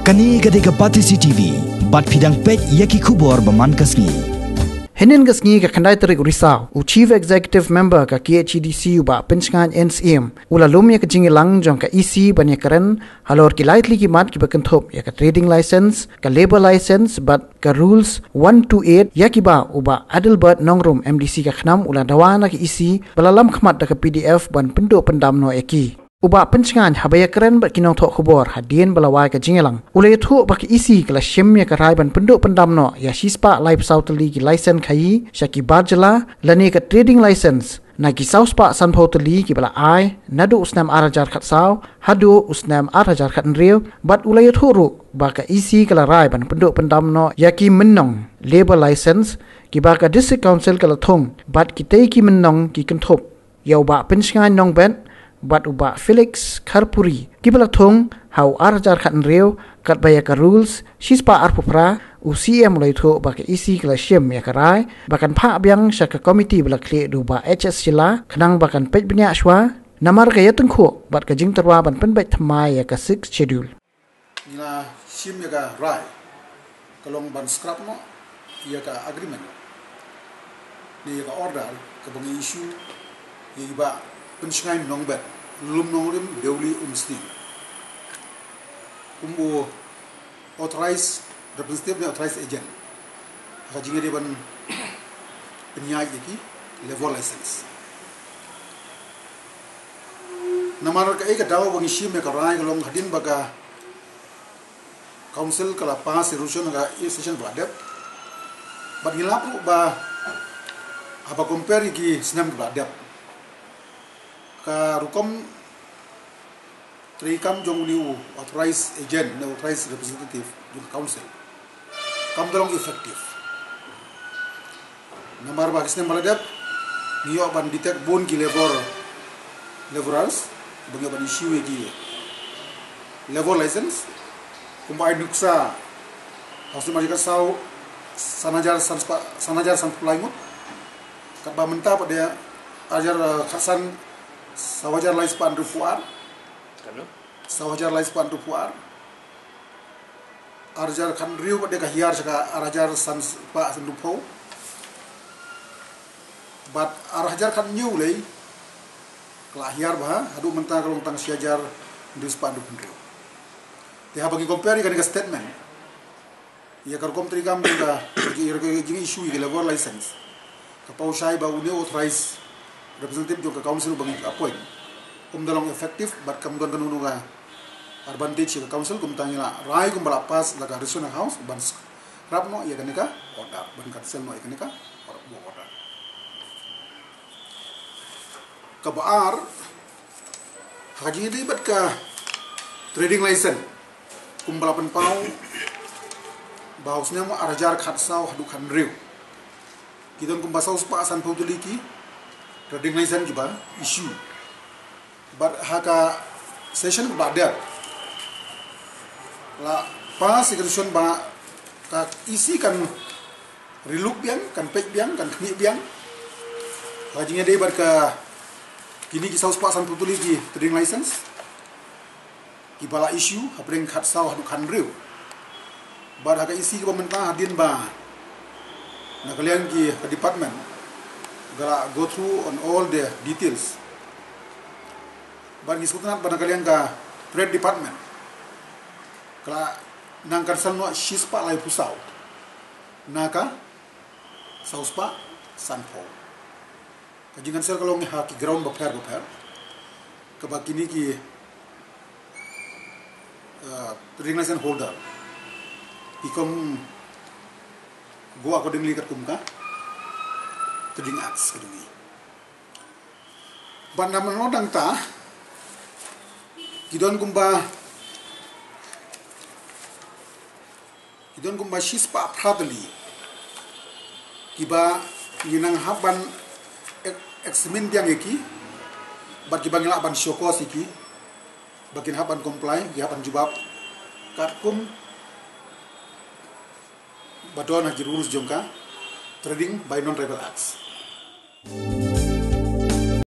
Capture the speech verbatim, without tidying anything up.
Kane ka dei ka Batesi T V, bad phi dang peit ïa ki khubor ba man ka sngi. Hynnin ka sngi ka khyndai tarik u Risaw, u Chief Executive Member ka K H A D C u Bah Pynshngaiñ N Syiem u la lum ïa ka jingïalang jong ka E C ban ïakren halor ki lai tylli ki mat kiba kynthup ïa ka trading license, ka labour license bad ka rules one two eight ïa kiba u Bah Adelbert Nongrum M D C ka Khnam u la dawa na ka E C ba la lam khmat da ka P D F ban pynduh pyndam noh ïa ki. U Bah Pynshngaiñ haba ïakren bad ki nongthoh khubor hadien ba la wai ka jingïalang u la ïathuh ba ka E C ka la shim ïa ka rai ban pynduh pyndam noh ïa shispah laiphew saw tylli ki license khaïi sha ki bar jylla lane ka trading license na ki sawspah sanphew tylli kiba la ai naduh u snem ar hajar khatsaw haduh u snem ar hajar khathynriew, bad u la ïathuh ruh ba ka E C ka la rai ban pynduh pyndam noh ïa ki mynnong labour license kiba ka District Council ka la thung bad kitei ki mynnong ki kynthup ïa u Bah Pynshngaiñ Nongbet bad u Bah Felix Kharpuri kiba la thung ha u ar hajar khathynriew, katba ïa ka rules shispah arphew phra, u C M u la ïathuh ba ka E C ka la shim ïa ka rai ba kan phah biang sha ka komiti ba la khlieh da u Bah H S Shylla khnang ba kan peit bniah shuwa namar ka ïatyngkhuh bad ka jingtyrwa ban pynbeit thymmai ïa ka Sixth Schedule. Ngi la shim ïa ka rai ka long ban scrap noh ïa ka agreement ne ïa ka order kaba ngi issue ïa i Bah Pynshngaiñ Nongbet, Lum Nongrim, Deuli Umsning, kum u authorized representative ne authorized agent ha ka jingïadei ban pynïaid ïa ki labour license. Namar kaei ka daw ba ngi shim ïa ka rai ka long hadien ba ka council ka la pass resolution ha ka eighth session ba la dep. Bad ngi lap ruh ba haba compare ïa ki snem ba la dep, ka rukom treikam jong une u authorized agent ne authorized representative jong ka council kam da long effective. Namar ba ki snem ba la dep ngi ïoh ban detect bun ki labour labourers ba ngi ïoh ban issue ïa ki labour license, kumba ai nuksa ha u snem ar hajar khatsaw san hajar sanspah, san hajar sanphew lai ngut. Katba mynta pat de ar hajar, eh, khatsan saw hajar laispah hynriewphew ar. Kano? Saw hajar laispah hynriewphew ar. Ar hajar khathynriew pat de ka hiar sha ka ar hajar sanspah sanphew. Bad ar hajar khathynñiew lei ka la hiar bha, haduh mynta ka long tang shi hajar hynriewspah hynriewphew hynriew. Te haba ngi compare ïa kane ka statement ïa ka rukom treikam jong ka, ïa ka jing issue ïa ka labour license, ka paw shai ba une u authorized representative jong ka council uba ngi appoint um da long effective bad kam don kano kano ka advantage ïa ka council. Kumta ngi la rai kumba la pass da ka Resolution House ban scrap noh ïa kane ka order, ban cancel noh ïa kane ka order. Kaba ar, ha ka jingïadei bad ka trading license, kumba la pynpaw ba ha u snem ar hajar khatsaw haduh khathynriew ki don kumba sawspah sanphew tylli ki trading license kiba issue. Bad ha ka session ba dep la pass ïa ka resolution ba ka E C kan relook biang, kan peit biang, kan khmih biang ha ka jingïadei bad ka kine ki sawspah sanphew tylli ki trading license kiba la issue hapdeng khatsaw haduh khathynriew. Bad ha ka E C kaba mynta hadien ba na ka liang ki, ka department ka la go through on all the details. Bad ngi sngewtynnat ba na ka liang ka trade department ka la nang cancel noh shispah laiphew saw na ka sawspah sanphew. Ka jingcancel ka long ha ki ground bapher bapher kaba kine ki, uh, trading license holder ki kong go accordingly katkum ka trading acts ka jong ngi. Bad namar nangta ki don kumba ki don kumba shispah phra tylli kiba ngi nang hap ban ek-, examine biang ïa ki bad kiba ngi lah ban show cause ïa ki ba kin hap ban comply, ki hap ban jubab katkum ba don ha ki rules jong ka Trading by Non-Tribal Acts.